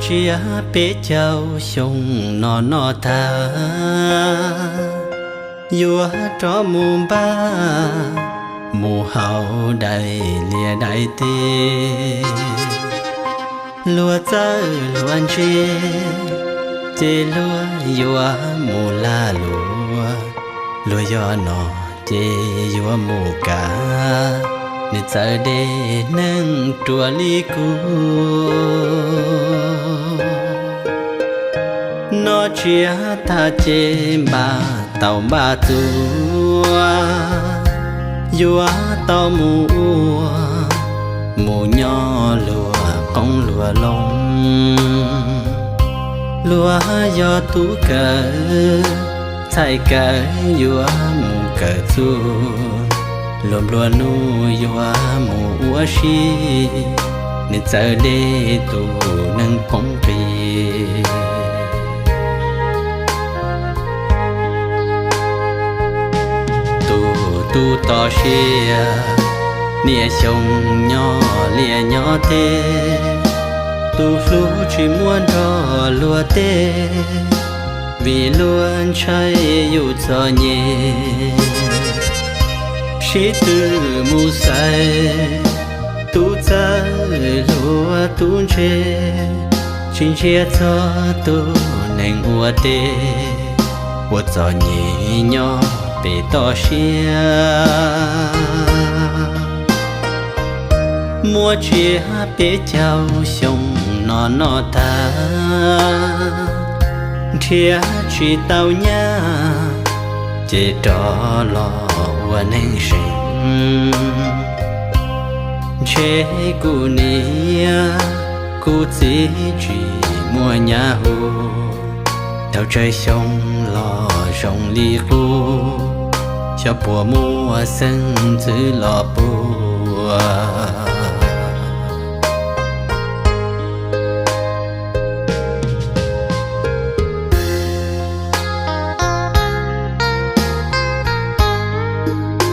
Tsiab peb caug xyoo no noj tag, yuav rov mus npaj mus haus daim liaj daim teb. Luag txawj luag ntse, ces luag yuav mus lag luam. Luag yog no ces yuav mus kav, nws txawv dej neeg ruam li kuv. Noj tsiab tag ces npaj tau npaj txuas, yuav tau mus ua, mus nyob luag qoob luag loo. Luag yog tub kawm, txhais kawm yuav mus kawm txuj, luag nplua nuj yuav mus ua si, nws txawv dej tus neeg poob qis. Tus tub toj siab, niaj xyoo nyob liaj nyob teb, tus hlub tsis muab nrog luag teb, vim luag ntshai yus txom nyem. Sib tw mus xaiv, tub txawj luag tub ntse, tsis ntsia txog tus neeg ua teb, ua txom nyem nyob pem toj siab. Muab tsiab peb caug xyoo no noj tag, nrhiav tsis tau nyab, ces rov los ua neeg seem. Ntshe kuv niam kuv txiv tsis muaj nyab hu, dhau tsawg xyoo los zoo li qub, xyov puas muaj xeeb ntxwv los puas.